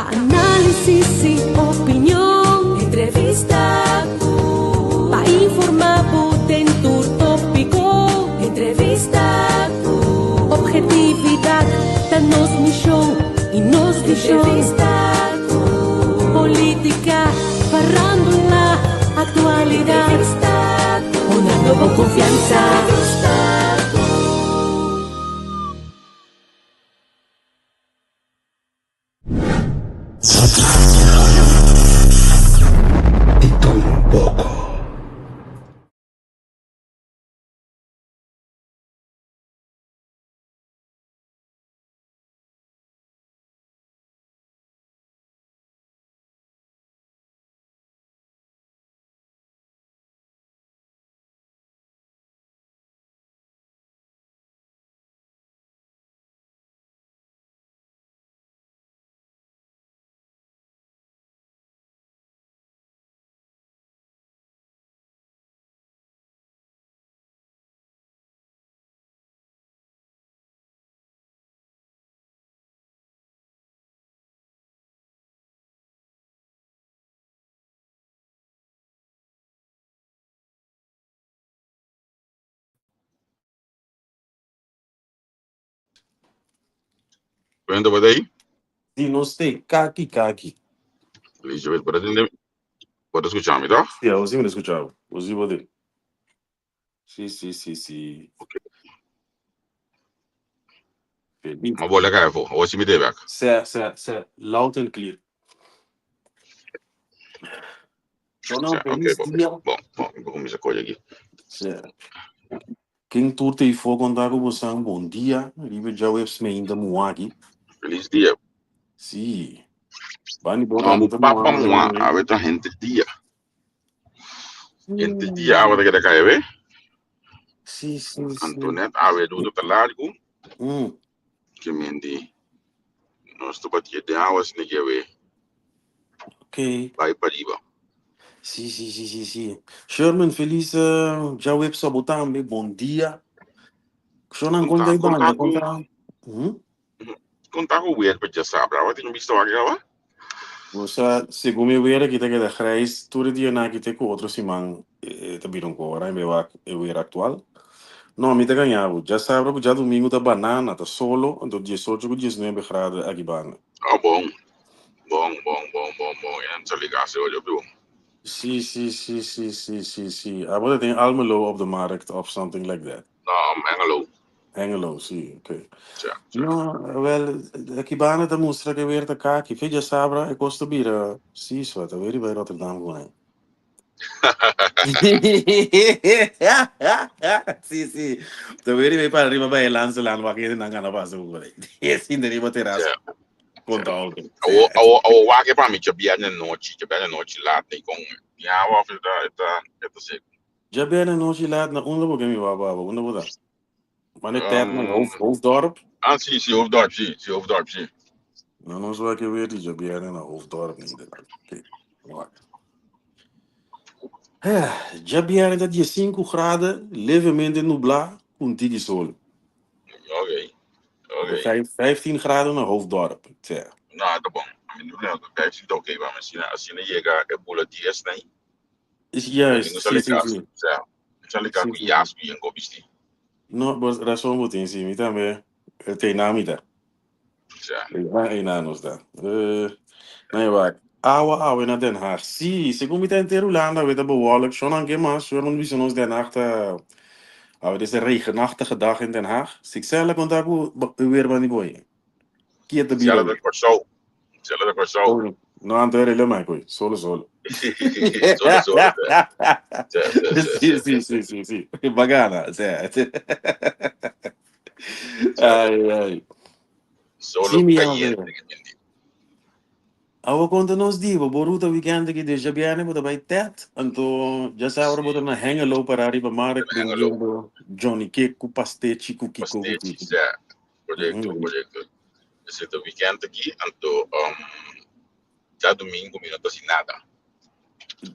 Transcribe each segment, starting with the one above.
Pa análisis i opinion. Entrevista ku. Pa informá bo den tur tópiko. Entrevista ku. Obhetividat ta nos mishon i nos vishon. Entrevista ku. Polítika, farándula, aktualidat. Entrevista ku. Honrando bo konfiansa. Entrevista ku. Di tur un poko. Brenda, wat aí? Si nos te kaki kaki. Elizabeth, por atender? Por escuchar-me, tá? Sí, awor sí mi ta escucha bo. Bo sí bo tin. Sí, sí, sí, sí. Ok. Feliz. Ma bola kai afó. Awor sí mi te bek. Sè, sè, sè. Loud and clear. Shona, Sè, ok, feliz bon. dia. Bon, bon, mi por kuminsá koyo aki. Sè. Ken tur ta ifó konta ku bosan bon dia riba djaweps meinta muaki. Feliz dia. Sí. Bani bota No, no ta papa muha muha, awe ta henter dia. Henter dia awe ta keda kai we. Sí, sí, sí. Antoinette awe ruta ta largu. Ke mendi nos ta batia den awa asina ke awe. Ok. Bai pariba. Sí, sí, sí, sí, sí. Sherman, feliz djaweps a bo tambe. Bon dia. Shonan Konta, konta i konta banda, ku, konta. Konta ku weer pa djasabra. Awe tin un bista wak awa? Bo sa, segun mi weer aki ta keda grijs tur e dianan aki te ku otro siman e ta bira un kora en be wak e weer aktual. No, mi ta gaña bo. Djasabra ku djadumingu ta banana, ta solo, anto 18 ku 19 grado aki banda. Ah, bon. Bon, bon, bon, bon, bon. E nan sali gasi hoor, jopi bon. Sí, sí, sí, sí, sí, sí, sí. Abo ta den Almelo op de markt of something like that. No, Hengelo. Hengelo, sí, ok. Ja, ja. No, wel, aki banda ta mustra ke weer ta kaki. Fe djasabra e kos ta bira, sí, so, ta weer riba Rotterdam ku nan. Sí, sí. Ta weer riba para riba bij Lanselaan wak hende nan gana pasa ku por ahí. Sinta riba teras konta auto. Awo, awo, awo wak pa mi djabièrnè nochi, djabièrnè nochi laat ni kon mi awa of e ta, e ta, e ta seku. Djabièrnè nochi laat na unda bo ke mi wak baba? Unda bo ta? Mane tèt na Hoofddorp? Ah, sí, sí, Hoofddorp, sí, sí, Hoofddorp, sí. No, nos wak e weer di djabièrnè na Hoofddorp ni de. Oké, wak. Djabièrnè ta 15 graden, levemente nublá ku un tiki sol. Ok, ok. 15 graden na Hoofddorp, tja. No, ta bon. Mi no problema, 15 ta oké pa mi. Asina, asina yega e bula 10 nei. Juist, sí, sí, sí. Sali ka ku jas ku yen ko bisti. No, bo rason bo tin, sí, mi tambe te na mi ta. Ja. Ei na nos ta. Nee, wak. Awa awe na Den Haag. Sí, segun mi ta henter Hulanda awe ta bewolk. Shonan ke mas, Sherman bisa nos Den Haag ta awe ta regenachtige dag in Den Haag. Sixella konta ku e weer ban di boy. Kia ta bira Sixella ta Kòrsou. Sixella ta Kòrsou. No, anto era ele mai koi. Solo solo. Solo solo. Sí, sí, sí, sí, sí. Bagana. Sí. Ai, ai. Solo Sí, mi caliente. amigo. Awa konta nos di, bo bo ruta weekend aki desde djabièrnè bo ta bai Tet, anto djasabra bo ta na Hengelo para riba markt Hengelo. bendiendo Johnny cake ku pastechi ku kiko ku Pastechi, kiko. ja. Correcto, correcto. Esei ta weekend aki, anto djadomingo mi no ta hasi nada.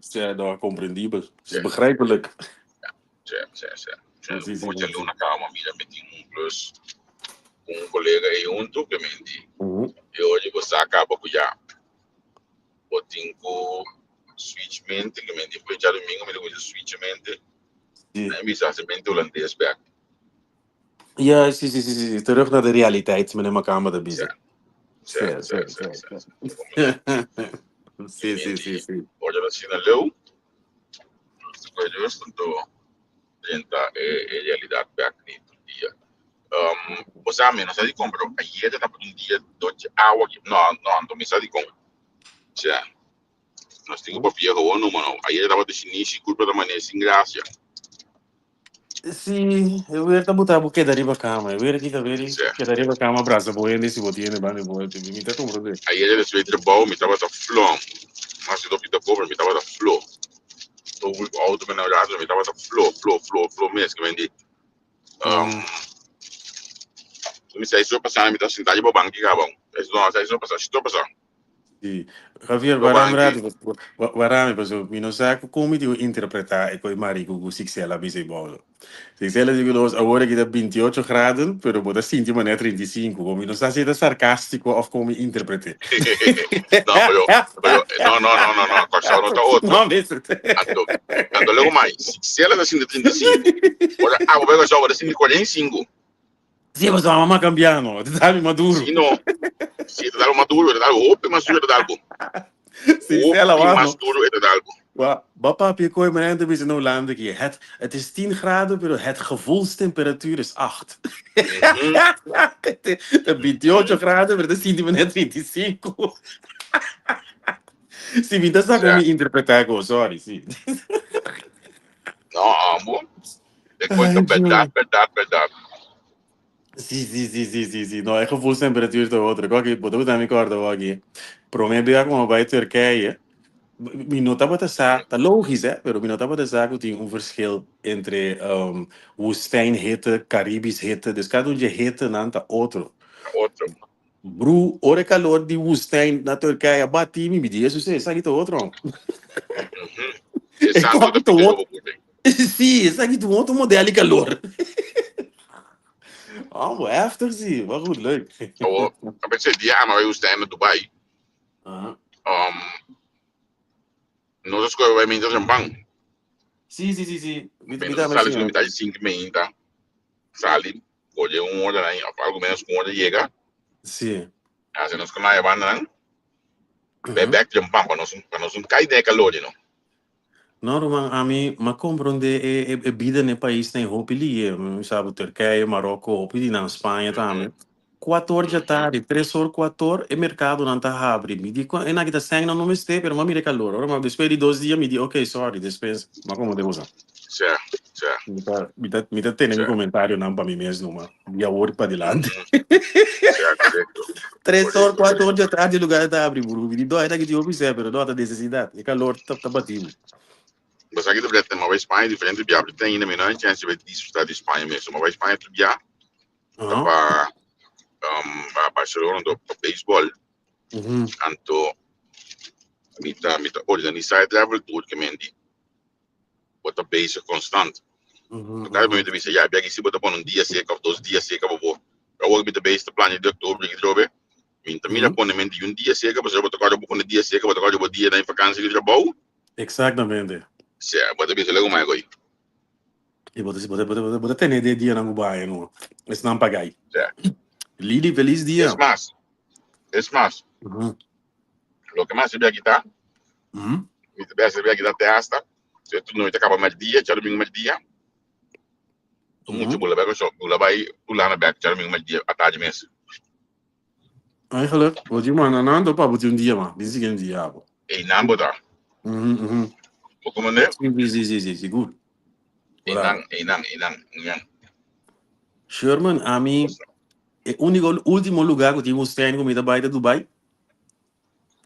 Sea, no, comprendibel. Het is begrijpelijk. Ja, ja, ja. Sí, sí, Por sí, djaluna kaba mi mira mi tin un klus ku un kolega ei huntu ke mi di. E oye bo sa kaba ku ya. tin ku switch mente, ke men di for djadumingu mi ta kuminsa switch mente, en bisa hasi mente hulandes bek. Ja, sí, sí, sí, sí. Terug naar de realiteit, meneer Makamba ta bisa. Sí, Sí, sí, sí, sí, sí. sí. Sí, sí, sí, sí. Ora asina leu, nos ta kohe rust anto drenta e e realidat bek di tur dia. Um, bo sa mi no sa dikon, pero ayer ta tabata un dia doce awa ki, no, no, anto mi sa dikon. Sea, nos tin ku papia gewoon numa no. Ayer tabata shinishi, kulpa ta manera sin gracia. Sí, e weer ta buta bo keda riba kama. E weer aki ta weer Sí. keda riba kama brasa bo hende si bo tiene banda bo. Mi ta comprende. Ayer despues di trabou mi tabata flo. Mas si dopita koper mi tabata flo. Todo auto mi na rato mi tabata flo, flo, flo, flo mes. Ke men di, mi sa iso pasa mi ta sinta riba banki kaba. No, sa iso pasa, iso pasa. Sí. Javier, Riba waram banki. rato, waram, paso mi no sa kon mi tin ku interpretá e koi mariku ku Sixela bisa i bou. Sixela di ku nos awor aki ta 28 graden, pero bo ta sinti manera 35. Kon mi no sa si e ta sarkástiko òf kon mi interpreté. No, pero, pero, no, no, no, no, no, Kòrsou no ta otro. No, mester. Anto, anto luego mai, Sixela ta sinti 35. Ora abo bai Kòrsou, bo ta sinti 45. Sí, paso a mama cambia no. Te dá maduro. Sí, no. Sí, te dá maduro, te dá hopi mas duro te dá algo. Sí, sí, la Hopi wa, mas no. duro te dá algo. Wa, ba papi koi mijn eind bisa no landen ki. Het is 10 graden, pero het gevoelstemperatuur is 8. De 28 graden, pero de sinti me net 25. Si mi ta sa kon mi interpreta ko, sorry, sí. No, amo. E koi ta Ay, bèrdat, bèrdat, bèrdat. Sí, sí, sí, sí, sí, sí. No, e gevoelstemperatuur ta otro. Kòki, bo ta mi kòrda waki. Promé bia ku mi bai Turkije, mi no tabata sa, ta logis hè, pero mi no tabata sa ku tin un verschil entre um, woestijnhitte, Caribisch hitte. Dus kada un dje hittenan ta otro. Ta otro. Bru, ora e kalor di woestijn na Turkije bati mi, mi di, Jesus, esaki ta otro. E E santo ta kòki ta pika otro. bo kurte. Sí, esaki ta un otro model di kalor. Oh, heftig sí. Maar goed, leuk. Awo, a pensé dia ama bai woestijn na Dubai. Nos a skohe bai minta champán. Sí, sí, sí, sí. Mi, mi Nos tambe sali sí. su mitad di 5 meinta. Sali, kohe un hora ahí, of algo menos ku un hora yega. Sí. Hasi nos ku naya banda nan. Bai bek champán pa nos pa nos un kai den e kalor, you know. No, ruman, ami m'a komprondé e e e bida na e paisnan ei hopi lihe. Mi sa bo Turkije, Maroko, hopi di nan, Spaña tambe. Kuator dja tardi, tres or, kuator, e merkadonan ta habri. Mi di, e nan ki ta sèn nan no mester, pero m'a mira e kalor. Ora m'a despues di dos dia mi di, ok, sorry, despues m'a komprondé boso. Sè, sè. Mi ta, mi ta, mi ta tene mi Sè. komentarionan pa mi mes numa, di awor padilanti. Sè, korekto. Tres or, Korekto, kuater or korekto. dja tardi lugar ta abri, buru. Mi di, do, esaki tin hopi sè, pero do, ta nesesidat. E kalor ta, ta bati bo. Bo sa ki ta bret, m'a bai Spaña diferente bia, pero te ainda mi no a chèns di bai disfrutá di Spaña mes. M'a bai Spaña tur bia, ta Aha. pa um, pa Barcelona, anto pa beisbòl. Anto mi ta, mi ta organisá e travel tour ke men di. Bo ta bezig konstant. Kada mi ta bisa, ya, bia ki si bo ta pone un dia seka of dos dia seka pa bo. Awor mi ta bezig ta plania di oktober ki trobe. Mi ta mira pone mente un dia seka, pasobra bo ta kòrda bo pone dia seka, bo ta kòrda bo dia na e vakansi di trabou. Exactamente. Sea, bo ta bisa luego mai koi. I bo ta, bo ta, bo ta, bo ta tene de dianan ku bai no. Esnan pagai. Sea. Lili, feliz dia. Es mas, es mas, loke mas bia kita, mi ta bia bia kita te hasta, se tu no te kaba merdia, djadomingo merdia, tu mucho bula bai so, bula bai Hulanda bek djadomingo merdia atardi mes. Eigenlijk, wat je man, nan pa bo tin un dia man, bin siguiente dia abo. Einan bo ta. Bo komende? Sí, sí, sí, sí, sigur. Einan, einan, einan, einan. Sherman, ami e úniko último lugar ku tin woestijn ku mi ta bai ta Dubai.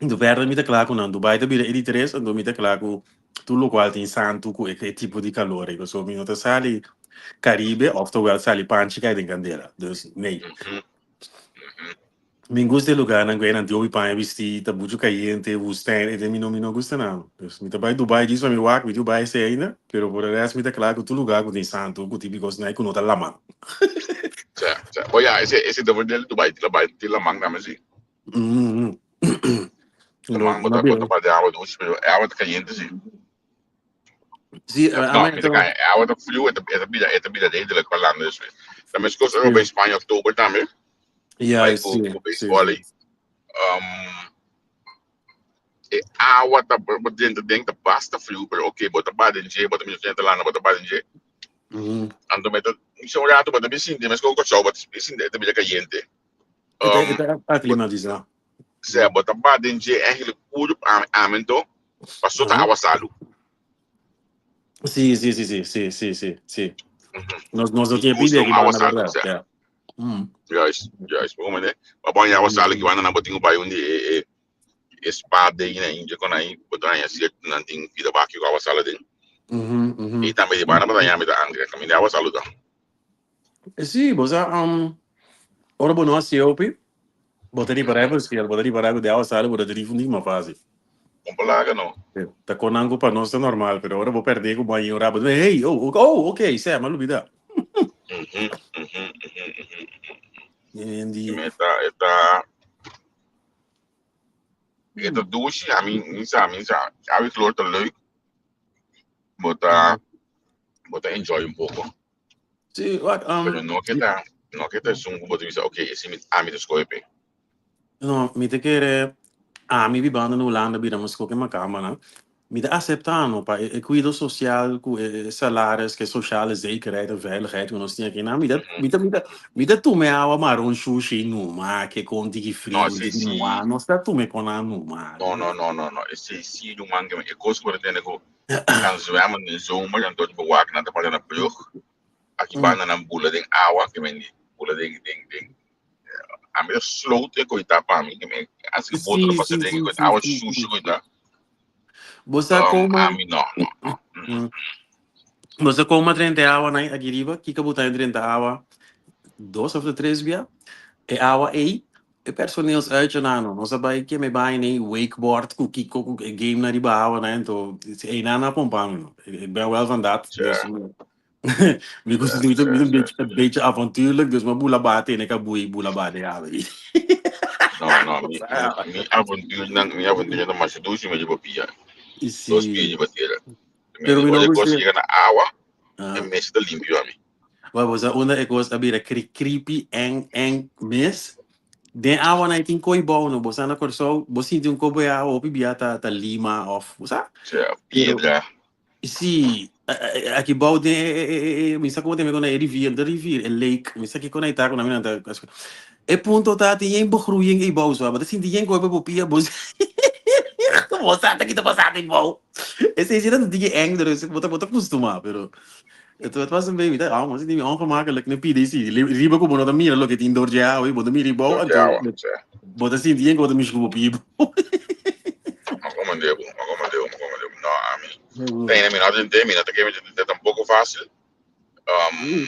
Anto verder mi ta kla ku nan. Dubai ta bira e di tres, anto mi ta kla ku tur lokual tin santu ku e tipo di kalor ei. Pasobra mi no ta sali Karibe oftewel sali panchi kai den kandela. Dus nee. Mi gusta e lugarnan ku einan tin hopi paña bistí, ta muchu kayente, woestijn, e mi no mi no gusta nan. Dus mi ta bai Dubai djis pa mi wak, mi tin bai esei ainda, pero por e rest mi ta kla ku tur lugar ku tin santu, ku tin bikos nai ku no ta laman. Sa, sa. Bo ya, ese ese ta del Dubai, tin la bai, tin laman tambe si. No, Man, no bo ta bira. pa de awa dushi, pero e awa ta caliente si. Sí, No, a mi ta kaya, e awa ta frio, e ta bira redelijk pa landa despues. Ta meskos ora Sí. bai Spanje oktober tambe, bai Juist, ku sí, ku sí, baseball sí. ei. Um, e awa ta bo drenta den ta basta friu, pero oké, bo ta ba den dje, bo ta mira drenta landa, bo ta ba den dje. Anto mi ta, un rato bo ta bin sinti, meskos ku Kòrsou, bo ta bin sinti e ta bira kayente. E ta, e Um, ta bo aklimatisá. sea, bo ta ba den dje eigenlijk puru ami, ami anto, paso ta awa salu. Sí, sí, sí, sí, sí, sí, sí, sí. Nos, nos no Mi tiene gusta pide un aquí awa banda, salu, ¿verdad? sea. Ja. Juist, juist. Bo comprende? Pa baña awa salu ki banda nan bo tin ku bai un di e, e, e spa den na India kon ahí, bo ta haña cierto nan tin vida baki ku awa salu den. I tambe di banda bo ta haña mi ta angra, kaminda awa salu ta. Sí, bo sa, ora bo no hasi hopi, bo ta ripará e verschil, bo ta ripará ku di awa salu bo ta drif un ding mas fácil. Kon palaga no. Ta konan ku pa nos ta normal, pero ora bo pèrdè ku bo a yora, bo ta hey, oh, oh, ok, sè, mi a lubidá. Endi. E ta, e ta, e ta dushi, ami, mi sa, mi sa, awe klor ta leuk, bo ta, bo ta enjoy un poko. Sí, wat, Pero no ke ta, no ke ta esun ku bo ta bisa, ok, esi mi, ami ta skohe p'e. No, mi ta kere, ami bibando na Hulanda bira mi skohe makamba nan. Mi ta aseptá no pa e kuido sosial ku e salaris, ku e sociale zekerheid en veiligheid ku nos tin aki nan. Mi ta, mi ta, mi ta, mi ta tuma e awa maron shushi numa, ke kon tiki No, friu, esei tiki sí. muá, nos ta tuma e konan numa. No, no, no, no, no. Esei sí, ruman, ke e kos ku bo ta tende ku Kan zwemmen den zomer en tot bewak nan ta pasa na brug. Aki banda nan bula den awa ke men di bula den den den a mi ta sloot e koita pa mi ke men as ke boto ta pasa den e koita awa sushi koita. Bo sa Um, koma a mi no no no. Bo sa koma drenta e awa nan aki riba? Kiko bo ta drenta awa dos of tres bia? E awa ei E personeelsuitje nan no, nos a bai keme bai nei wakeboard ku kiko ku e game na riba awa nan ento einan a pompa mi no. Ik ben wel van dat, dus mi gusta mi ta un beetje een beetje avontuurlijk, dus mi a bula bate en ik a bui bula bate awa ei. No, no, mi, mi, mi avontuurnan, mi avontuurnan ta masha dushi mi riba pia. Dos pia riba tera. Pero mi no Ora e kos gusta. yega na awa, e mester ta limpio ami. Wa bo sa unda e kos a bira kri creepy eng eng mes? Den awa nan e tin koi bou no. Bo sa na Kòrsou bo sinti un kobo e awa hopi bia ta ta lima òf bo sa. Sea, Pero piedra. si aki bou den e e e e mi sa komo ta yama e rivier no ta rivier e lake mi sa kiko nan e ta ku nan mi nan ta e punto ta tin yen begroeiing ei bou so bo ta sinti yen koi pa bo pia bo bo sa ta kita pasa den bou esei si ta tiki eng pero bo ta bo ta kustuma pero Het, het was een baby, dat ah, maar het is niet ongemakkelijk. Ne pide si, riba ku bo no ta mira loke tin door dje awa, bo ta mira bou, Door dje anto awa, sí. bo ta sinti yen ku bo ta mishi ku bo pie. Ma como debo, ma como debo, ma como debo. No, ami. Tene mi no ta mi no ta kere mi tampoco fácil. Um,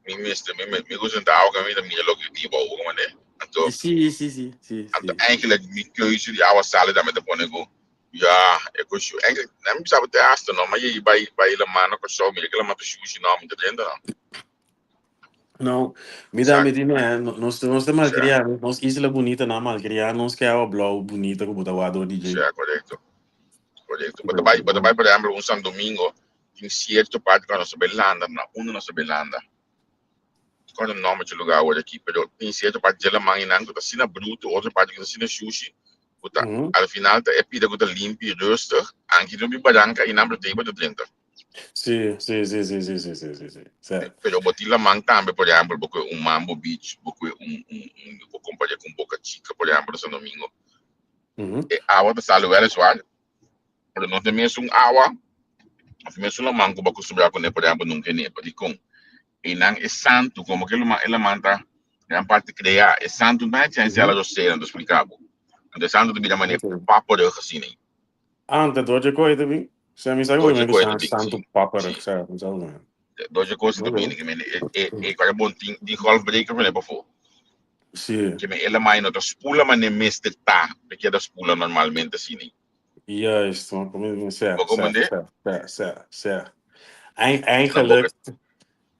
mi mister, mi mi gusta ta awa mi ta mira loke tin bou, como de. Anto, Sí, sí, sí, sí, anto sí. eigenlijk mi keuze di awa sale tambe ta pone ku Ja, e ku shu. Eigenlijk, nem mi sabe te hasta no, maar je bij bij la mano ko show mi, la mano shushi no, mi te drenta no. No, mi ta mi tin eh, nos nos ta malcriá, nos isla bunita na malcriá, nos ke awa blauw bunita ku bo ta wak door DJ. Ja, correcto. Correcto. Bo ta bai, bo ta bai por ehempel un San Domingo, tin cierto parte ku nos ta bai landa, na unda nos ta bai landa. Kòrda nòmber dje lugá awor aki, pero tin sierto parti dje laman einan ku ta asina brutu, otro parti ku ta asina shushi, ku ta al final ta e pida ku ta limpi, rustig, anke no bin baranka einan, pero tei bo ta drenta. Sí, sí, sí, sí, sí, sí, sí, sí, sí. Sí. Pero bo tin laman tambe, por ehèmpel, bo kue un Mambo Beach, bo kue un, un, un, bo kompar'é ku un Boca Chica, por ehèmpel, na San Domingo. E awa ta sali wèliswaar, Pero no ta mesun awa of mesun laman ku bo akustumbrá kuné, por ehèmpel, nunka e nepa. Dikon? Einan e santu, komo ke e laman ta gran parti kreá, e santu no ta haña chèns di hala rosé, nan ta spliká bo. Anto e santu ta bira manera paperig asina. Ah, anto dor dje koi ta bin? Sa mi sa ku Dor dje mi koi ta bin, santu si. paperig, Si. sa mi sa ku. Dor dje kos ta bini, ke men e e e kòrda bon tin tin golfbreker pone pafó. Si. Ke men e laman no ta spula manera mester ta, ta keda spula normalmente asina. Juist, want kom, Bo zeg, zeg, comprende? zeg, zeg, zeg, zeg. Eigenlijk,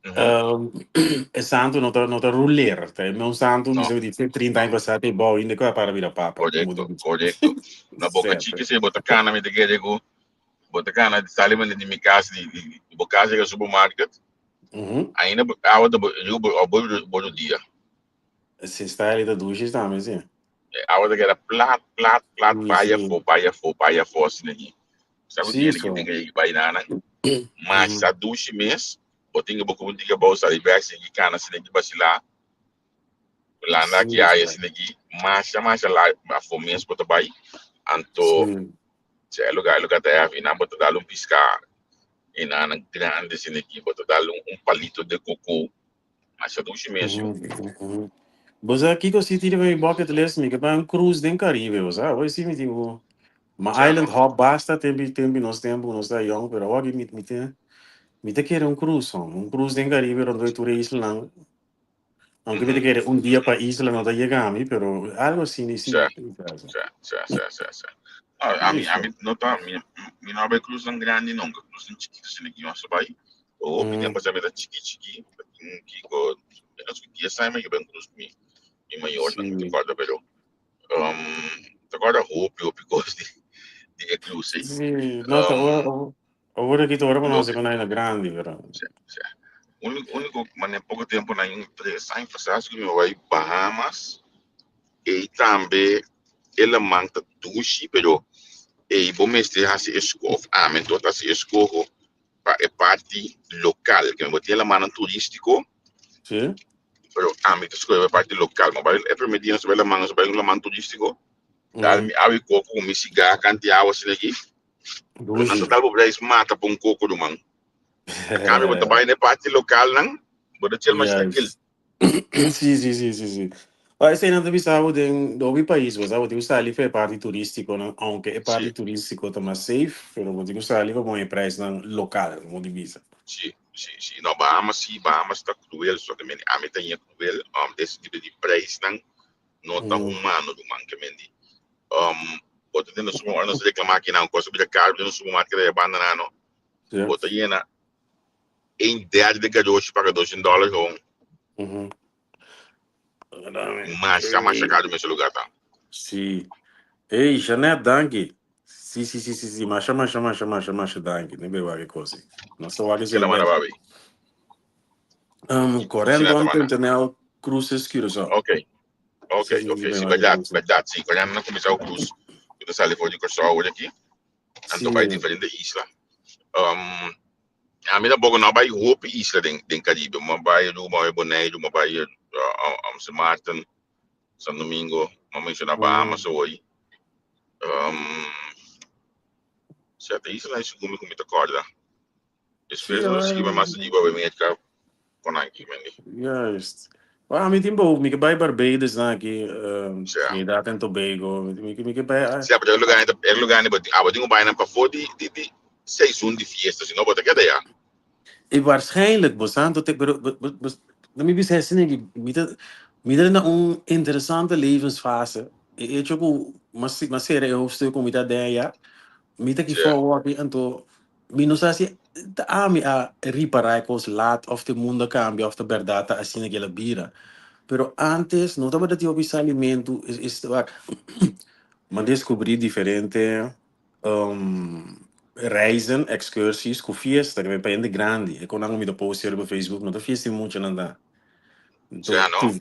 E santu no ta no ta ruler, ta e meun santu No. bisa di 30 aña pasá te bou ainda ku a para bira papa. Korekto, korekto. Na Boca Chica si bo ta kana mi ta kere ku bo ta kana sali mane di mi kas di di bo kas yega supermarket ainda awa ta riu bo bo bo rodia. Si style ta dushi tambe si. E awa ta keda plat plat plat bai afó bai afó bai afó asina aki. Sa ku tiene ki tin ke bai nanan. Masha dushi mes bo tin ke bo kuminda ke bo sali bek sigui kana asina ki basilá. Landa aki aya asina ki masha masha la afó mes bo ta bai. Anto si e lugar e lugar ta heavy nan bo ta dal un piská e nanan grandi asina ki bo ta dal un palito de koko. Masha dushi mes yu. Bo sa kiko si tin riba mi bucket list? Mi ke bai un cruise den Caribe, bo sa. Awor si mi tin ku ma island hop basta tempi tempi nos tempu nos ta yong, pero awor aki mi mi tin mi ta kere un cruise hom, un cruise den Caribe rondó e tur e islanan. Aunke mi ta kere un dia pa isla no ta yega mi, pero algo asina si. Sa, sa, sa, sa, sa, sa. Ami, ami no ta, mi, mi no a bai cruisenan grandi nunca, cruisenan chikitu asina ki nos a bai. Hopi tempu sa mi ta chiki chiki, ta tin kiko menos ku dies aña mi a bai un cruise ku mi mi mayornan, mi ta kòrda pero ta kòrda hopi hopi kos di di e cruise ei. Sí, no ta ora awor aki ta ora ku nos a kona grandi pero. Sí, sí. Úniko úniko manera poko tempu nan un 3 aña pasá ku mi a bai Bahamas ei tambe e laman ta dushi pero ei bo mester hasi eskoho ami anto ta hasi eskoho pa e parti lokal ke bo tin e lamannan turístiko Sí. pero ami ta skohe pa e parti lokal mi bai e prome dia nos bai laman nos bai un laman turístiko dal mi awa i koko ku mi siga kanti awa asina aki pero nan ta Dushi. dal bo prijs mata pa un koko ruman a kambio bo ta bai na e parti lokalnan bo ta chel masha trankil. Juist. Sí, sí, sí, sí, sí. Ah, esei nan ta bisa bo den hopi pais, bo sa, bo tin ku sali for e parti turístikonan, aunke e parti Sí. turístiko ta mas safe, pero bo tin ku sali pa pon e prijsnan lokal, como di bisa. Sí, sí, sí. No, Bahamas sí, Bahamas ta cruel, so ke mende ami ta ña cruel, den sentido di prijsnan no ta humano ruman ke mende. Bo ta den supermarket, ora nos ta reclama akinan, cos a bira caro den supermarket aya banda nan no, bo ta yena een derde de garoshi paga 200 dólar gewoon. Masha, masha caro mes lugar ta. Sí. Hey, Jeanette, danki. Sí, sí, sí, sí, sí. Masha, masha, masha, masha, masha, danki. Ne beba que cosa. No sa wak Kela mana babi. Corendon.nl Cruises Curaçao. Ok. Ok, ok. Sí, verdad, verdad. Sí, Corendon a kuminsá cruise. Ku ta sali for di Curaçao awor aki. Anto bai diferente isla. Ami tampoco no a bai hopi isla den den Caribe. Mi a bai Aruba, mi a bai Boneiru, mi a bai Sint Maarten, San Domingo, mi a menciona Bahamas hoy. Cierto isla nan segun mi cu mi ta corda. Despues nos a sigui bai mas ariba bai Merca con nan aki mende. Juist. Well, ami tin bo, mi ke bai Barbados nan aki, Trinidad and Tobago, mi ke mi ke bai. Sea, pero e lugar e lugar ni bo tin, abo tin ku bai nan pafó di di di seizoen di fiesta, si no bo ta keda ya. E waarschijnlijk bo sa anto te pero bo bo bo laat mi bisa esei aki, mi ta mi ta na un interesante levensfase, e hecho ku m'a sera e hoofdstuk ku mi ta den ya, mi ta ki for aki anto Mi no sa si ta ami a ripará e kos lat òf ta e mundu a kambia òf ta bèrdat ta asina ku el a bira. Pero ántes no tabata tin hopi salimentu. M'a deskubrí diferente reizen, ekskursies ku fiesta ku pa hende grandi. E konan ku mi ta postea riba Facebook no ta fiesta di muchanan ta. Anto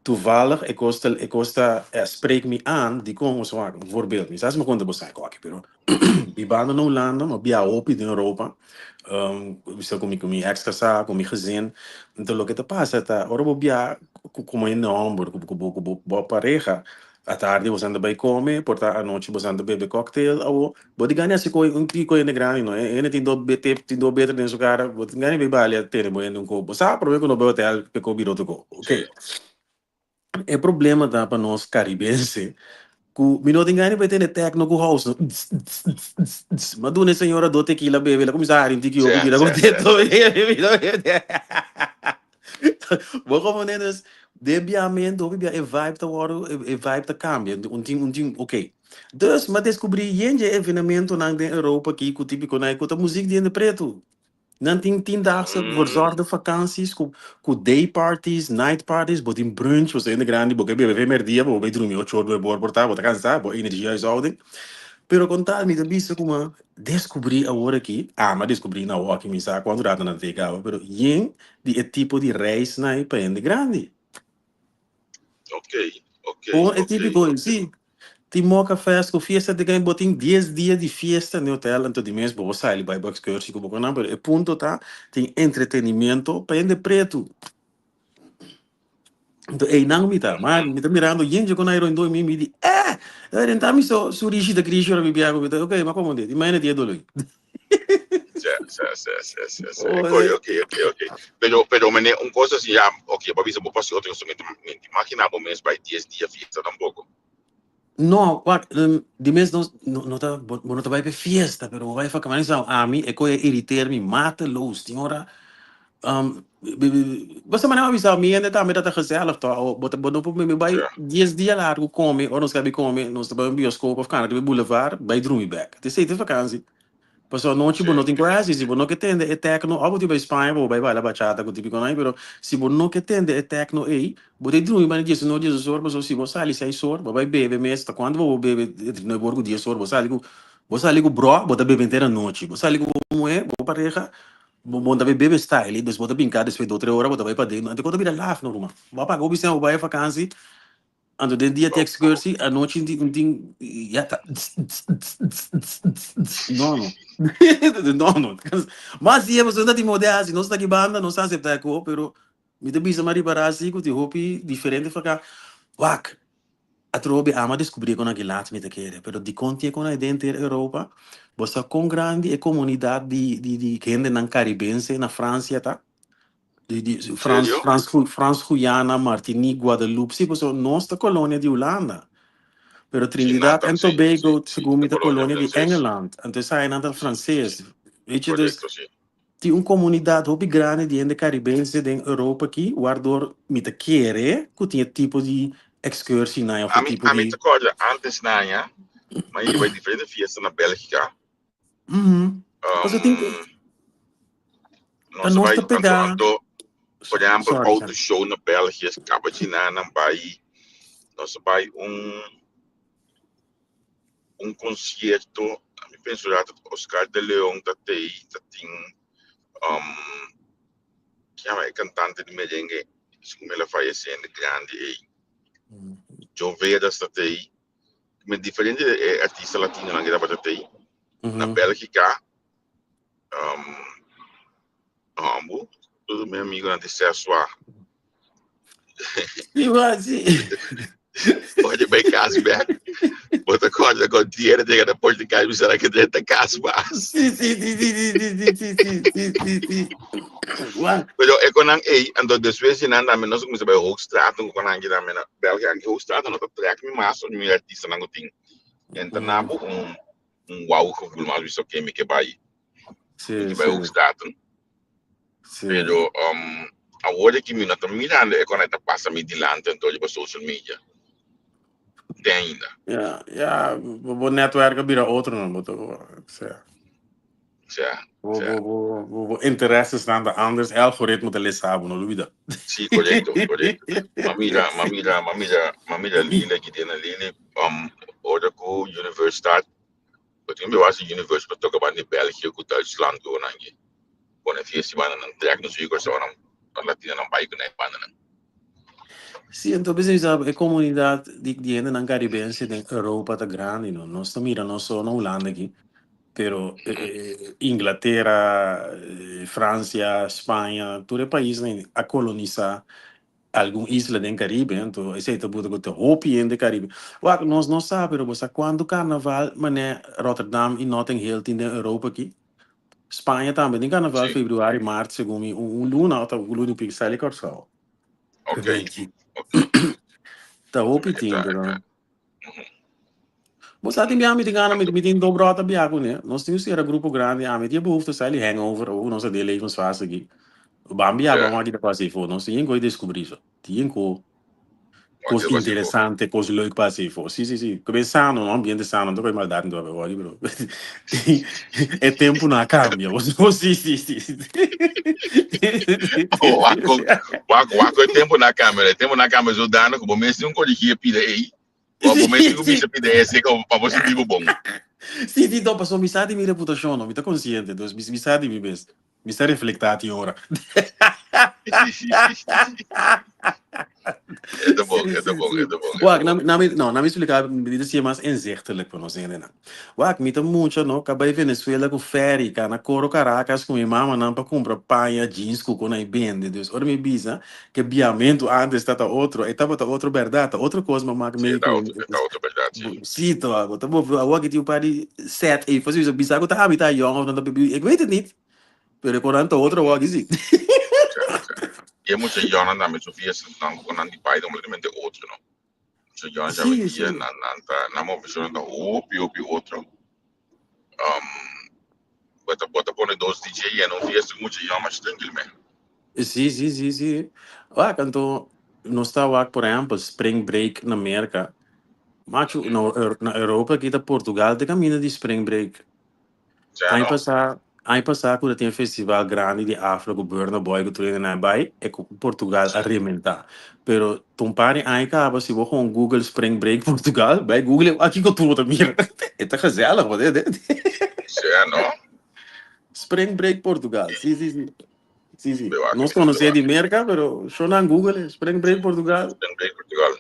toevallig e kos ta e kos ta spreek mi aan dikon bo sa wak un voorbeeld mi sa si mi konta bo sa koki pero bibando na Hulanda mi a biaha hopi den Europa bisa ku mi ku mi ex kasá ku mi gezin enton loke ta pasa ta ora bo biaha ku komo hende homber ku bo ku bo bo pareha atardi bo san ta bai kome por ta anochi bo san ta bebe cocktail awo bo di gana hasi koi un kiko hende grandi no hende tin do tin do beter den su kara bo tin gana bai balia tene bo hende un ko bo sa prome ku no bai hotel pe ko bira otro ko ok e problema ta pa nos karibense ku mi no tin gana bai tene techno ku house no ma duna e señora do tequila bebe el a kuminsá hari un tiki hopi bira kontento Bo comprende? Dus den biamento hopi bia e vibe ta wòrdu, e vibe ta kambia. Un tin, un tin, ok. Dus m'a deskubrí yen dje evenementonan den Europa aki ku típikonan ku ta muzik di hende pretu. Nan tin tiendaagse verzorgde vakanties ku ku day parties, night parties, bo tin brunch, bo ta hende grandi, bo ke bebe fe merdia, bo bai drumi ocho or nuebe or por ta, bo ta kansa, bo energia huishouding. Pero kon tal mi ta bisa kuma deskubrí awor aki, ami a deskubrí na awor aki mi sa kuantu rato nan ta e kaba, pero yen di e tipo di reisnan ei pa hende grandi. Ok, ok, Kon e ok, típiko ok. sí. Tin moka fest ku fiesta te ken bo tin dies dia di fiesta den hotel anto di mes bo por sali bai bo excursie ku bo konan pero e punto ta tin entretenimiento pa hende pretu. Anto einan mi ta ma mi ta mirando yentje ku nan rondó mi mi di eh renta mi so su rishi ta krishi ora mi bia ku mi ta ok ma komo dit imagina di e doloi. Sí, sí, sí, sí, sí, sí. Oye, ok, ok, ok. Pero, pero meneer, un cosa así, ya, ok, pa bisa bo pasi otro cosa, mi mi imagina bo mes bai 10 dia fiesta tampoco. No, wak, di mes nos no, no ta, bo, bo no ta bai pe fiesta, pero bo bai vakantie. Sa, ami, e koe irriteer mi mateloos. Tin ora, um, basta manera mi bisa, mi hende tambe ta ta gezellig toch? O, bo ta, bo no por, mi bai Ja. 10 dia largo come, ora nos kabi come, nos ta bai un bioscoop of kana riba boulevard, bai drumi bek. Esei ta vakantie. Pasobra anochi bo Sí. no tin ku hasi, si bo no ke tende e tecno, òf bo tin bai Spaña pa bo bai baila bachata ku tipikonan ei, pero si bo no ke tende e tecno ei, bo ta drumi banda diesunor, diesdos or, pasobra si bo sali seis or, bo bai bebe mes, ta kuantu bo bo bebe entre nuebe or ku dies or, bo sali ku, bo sali ku brò, bo ta bebe henter anochi, bo sali ku bo muhé, bo pareha, bo bo ta bai bebe style, dus bo ta binka despues dos tres ora bo ta bai paden, anto ku ta bira laf no ruman, bo a paga hopi sèn bo bai vakansi, Anto den dia ti excursie, anochi tin tin ya ta no no. No no. Mas si e persona tin mode hasi, nos ta aki banda, nos ta acepta e ko, pero mi ta bisa mi a ripara si ku tin hopi diferente faka. Wak, atrobe ami a descubri kon aki laat mi ta kere, pero dikon tin e kon ai den henter Europa? Bo sa kon grandi e komunidat di di di hendenan karibense na Francia ta? Di, di, Frans, Serio? Frans, Frans Guyana, Martinique, Guadeloupe. Sí, pasobra nos ta kolonia di Hulanda. Pero Sí, Trinidad nata, en sí, sí, Tobago, sí, segun ta mi, ta kolonia kolonia di franses. Engeland. Anto esainan ta Sí, franses. sí, Weet je, dus korekto, sí. tin un komunidat hopi grandi di hende karibense den Europa aki, waardoor mi ta kere ku tin e tipo di ekskursienan of e Ami, tipo ami di... ta kòrda antes naña, mi a hiba diferente fiesta na Bèlgika. Mhm. Pasobra tin Um, ta nos nos bai ta anto pegá. anto por ehempel Sorry, auto sorry. show na België kaba djina nan bai nos bai un un concierto mi penso dat Oscar de Leon ta tei ta tin um kiama e cantante di merengue segun el a fallece hende grandi ei Joe Vedas ta tei met diferente eh, artista latinonan ke tabata tei na Bélgica um, hombo tur mi amigonan di Seswa Sí, wa, sí. Pode bai kas bek bo ta kòrda kon tiere yega na porta di kas mi sera ke drenta kas mas Sí, sí, sí, sí, sí, sí, sí, sí, sí, sí, sí, sí. Wa. pero e konan ei anto despues di nan tambe nos a kuminsá bai Hoogstraten ku konan aki tambe na België anke Hoogstraten no ta trèk mi mas mi artistanan ku tin en ta na bo un un wow gevoel mas bisa oke mi ke bai mi Sí, ke bai sí, Hoogstraten sí. pero um, awor aki mi no ta mirando e konan ta pasa mi dilanti anto riba social media te ainda. Ja, ja, bo, bo netwerk a bira otro no, bo ta, sea. Sea, Bo, sea. bo, bo, bo, bo intereses nan ta anders, e algoritmo ta lesa bo, no lubida. Sí, korekto, korekto. Ma mira, ma mira, ma mira, ma mira Lili aki den Lili, um, ora ku Universe start, bo tin be wasi Universe pa toka banda di België ku Duitsland ku nan aki. Pone fiesta banda nan trek nos yu Kòrsou nan latino nan bai ku nan e banda nan. Sí, anto bisa mi sa e komunidat di di hendenan karibense den Europa ta grandi no. Nos ta mira no so na Hulanda aki, pero Inglatera, Francia, Spaña, tur e paisnan a kolonisá algun isla den Karibe, anto esei ta buta ku ta hopi hende Karibe. Wak, nos no sa, pero bo sa kuantu karnaval manera Rotterdam i Notting Hill tin den Europa aki? Spaña tambe tin karnaval Sí. februari, mart, segun mi, un luna òf un luna i piki sali Kòrsou. Ok, ok. Ta hopi tin, Ta, pero ta. Bo sa tin bia mi tin gana mi mi tin do bròta bia kuné. Nos tin un sera grupo grandi ami tin e behoefte sali hangover o nos a den levensfase aki. Ban bia ban wak kita pasa efo. Nos tin ku deskubrí so. Tin ku. Kos interesante, kos leuk pa hasi efo. Sí, sí, sí. Ku ben sano, no? Ambiente sano, no ta koe maldat no ta wòri, bro. E tempu no a kambia. Sí, sí, sí. Wak, wak, wak, e tempu no a kambia. E tempu no a kambia zodanig ku bo mes tin un korigí e pida ei. Bo mes tin ku bisa pida esei pa bo sinti bo bon. Sí, sí, no, pasobra mi sa di mi reputashon, no. Mi ta konsiente, dus mi sa di mi mes. Mi sa reflectá tin ora. E ta bon, e ta bon, e ta bon. Wak, na, na mi, no, na mi explica, mi ta siña mas inzichtelijk pa nos hendenan. Wak, mi ta mucha, no, ka bai Venezuela ku ferry, ka na Coro Caracas ku mi mamanan pa kumpra paña, jeans ku kon ai bende. Dus ora mi bisa ke biamentu antes ta ta otro, e tabata otro bèrdat, ta otro kos mi a mak Sí, mei e ta ku otro, e ta otro bèrdat, sí. Sí, to, bo ta bo, awor ki tin un par di set ei, bisa, bisa ku ta ami ta yong of nan ta bibi, ik weet het niet. Pero e konan ta otro wak si. E mucha yonan tambe su fiesta nan ku nan di bai completamente otro no. Mucha yonan Sí, sabe sí. dia nan nan ta nan moveshon ta hopi hopi otro. Um, bota bota pone dos DJ en un fiesta ku mucha yon mas tranquil me. Sí, sí, sí, sí. Wak, anto nos ta wak por ehempel spring break na Merka. Machu, na, na Europa kita Portugal te camina di spring break. Sea Aña no. pasá, aña pasá ku ta tin e festival grandi di Afro ku Burna Boy ku tur hende nan a bai, e ku Portugal a rementá. Pero ta un par di aña kaba si bo gewoon Google Spring Break Portugal, bai Google e wak kiko tur bo ta mira. E ta gezellig bo tende. Sea no. Spring Break Portugal, si si si. Si si. Be wak, Nos be konosé wak. di Merka pero sho nan Google e Spring Break Portugal. Spring Break Portugal.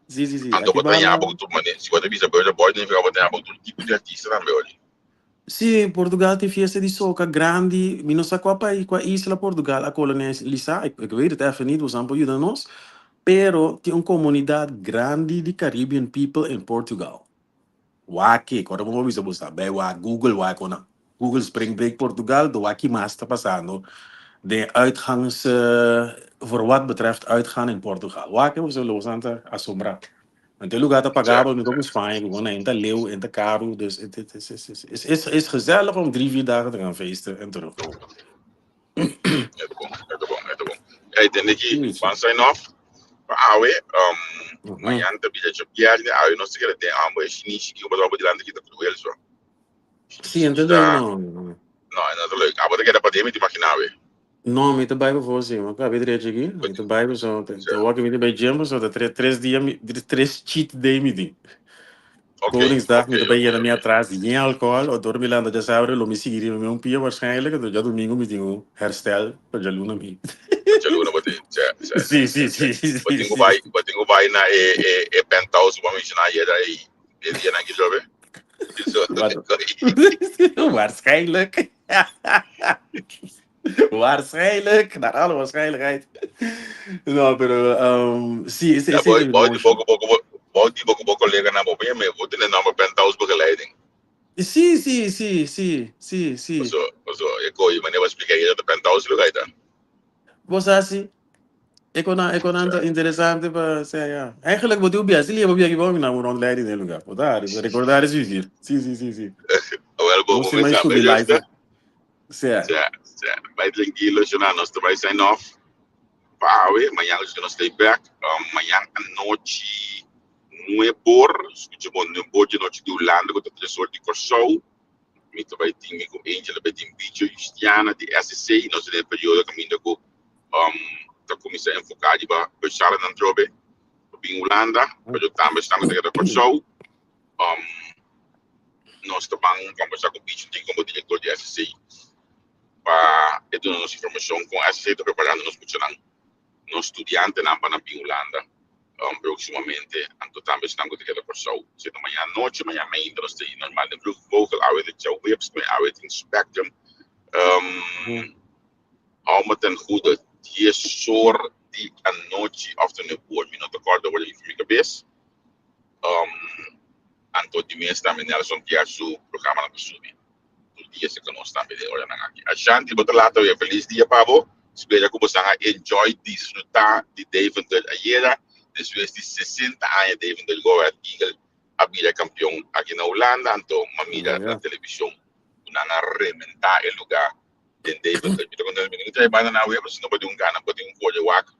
Si si si. Anto Aki bo ta banda. yaba ku tur manera. Si bo ta bisa Burna Boy significa bo ta yaba ku tur tipo di artista tambe ori. Sí, Portugal tin fiesta di soca grandi. Mi no sa cua pais, cua isla Portugal a colonialisa, ik, ik weet het even niet, bosan por yuda nos. Pero tin un comunidad grandi di Caribbean people in Portugal. Wak ke, ora bo bisa bo sa, bay wak Google wak o nan. Google Spring Break Portugal, do wak ki mas ta pasando den uitgangs, voor wat betreft uitgaan in Portugal. Wak ke, boso lo bosan ta asombra. Want e lugar ta pagabel, mi ku Spanje, ku bon, en ta leu, en ta karu, dus het, het, is, is, is, is, is, is gezellig om 3, 4 dagen te gaan feesten en terugkomen. E ta bon, e ta bon, e ta bon. Hey, tende ki, ban sign off. Pa awe, mañan ta bida djobièrnè, awe nos ta keda den ambo e shinishi ki ku bo dilanti ki ta cruel so. Sí, entende, no, no. No, e no ta leuk. Abo ta keda paden, mi ta imagina awe. No, mi ta bai pa for sí, mi a kabi drechi aki, mi ta bai paso, te wak mi ta bai gym paso, ta 3 dia, 3 cheat day mi tin. Koningsdag mi ta bai yena mi atras yen alcohol, o dor mi lanta djasabre lo mi sigui riba mi un pia waarschijnlijk, anto djadomingo mi tin un herstel pa djaluna mi. Pa djaluna bo tin, sè, sè, Sí, sí, sí, sè. Bo sí, tin ku sí. bai, bo tin ku bai na e, e, e penthouse ku bo a menshoná ayera ei, e dianan ki jobe. Waarschijnlijk. Waarschijnlijk, naar alle waarschijnlijkheid. No, pero um, sí, ese, Ja, ese boy, is boy, de di motion. boko boko boy, di boko boko collega na bo me bo tiene nomber penthouse begeleiding. Sí, sí, sí, sí, sí, sí. So, so, e ko, i meneer was explica hier dat de penthouse lugar ita. Bo sa sí. E konan, e konan ta interesante pa sea ja. Eigenlijk bo tin bia, si liba bia ki bo na un rondleiding den lugar. Bo ta recordar es vivir. Sí, sí, sí, sí. Wel, bo Nos bo tin mais mesa, subi live. Sea. Sea, sea. Bai tranquilo, shona, nos ta bai sign off. Pa awe, mañan nos ta stay back. Mañan anochi 9 or, escucha bon, 9 or di anochi di Hulanda, ku ta 3 or di Kòrsou. Mi ta bai tin mi ku Angel, ta bai tin Bicho Justiana di SSC. Nos ta den e periodo kaminda ku ta kuminsá enfoká riba bersalanan trobe pa bin Hulanda, pero tambe esnan ku ta keda Kòrsou. Nos ta ban kombersá ku Bicho tin komo direktor di SSC pa e duna nos informashon kon SSC ta preparando nos muchanan, nos studiantenan pa nan bin Hulanda próksimamente. Anto tambe esnan ku ta keda Kòrsou. Si ta mañana anochi, mañana mainta nos ta i normal den Vroege Vogel, awe ta djaweps, mañana awe tin Spectrum. Hou me ten goede, 10 or di anochi òf ta 9 or, mi no ta kòrda awor for mi kabes. Anto di mes tambe Nelson Pierre su programa nan ta subi tur dia cerca nos tambe den oranan aki. Ashanti, bo ta laat awe. Feliz dia pa bo. Spera cu bosan a enjoy, disfruta di Deventer ayera. Despues di 60 aña Deventer Go Ahead Eagle a bira campeon aki na Hulanda. Anto m'a mira na television cu nan a rementa e lugar den Deventer. Mi ta contento, mi no trae banda nan awe, pero si no bo tin un gana, bo tin un core wak.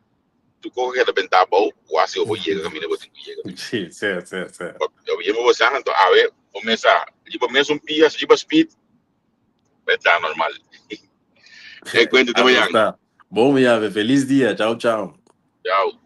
Tu ko keda bentá abou, kuasi bo yega kaminda bo tin ku yega. Sí, sí, sí, sí. Yo yema bo sa, anto awe bo mesa riba mesun pia, riba speed, beta normal. E kuenta te mañana. Bon, mi ave. Feliz dia. Chao, chao. Chao.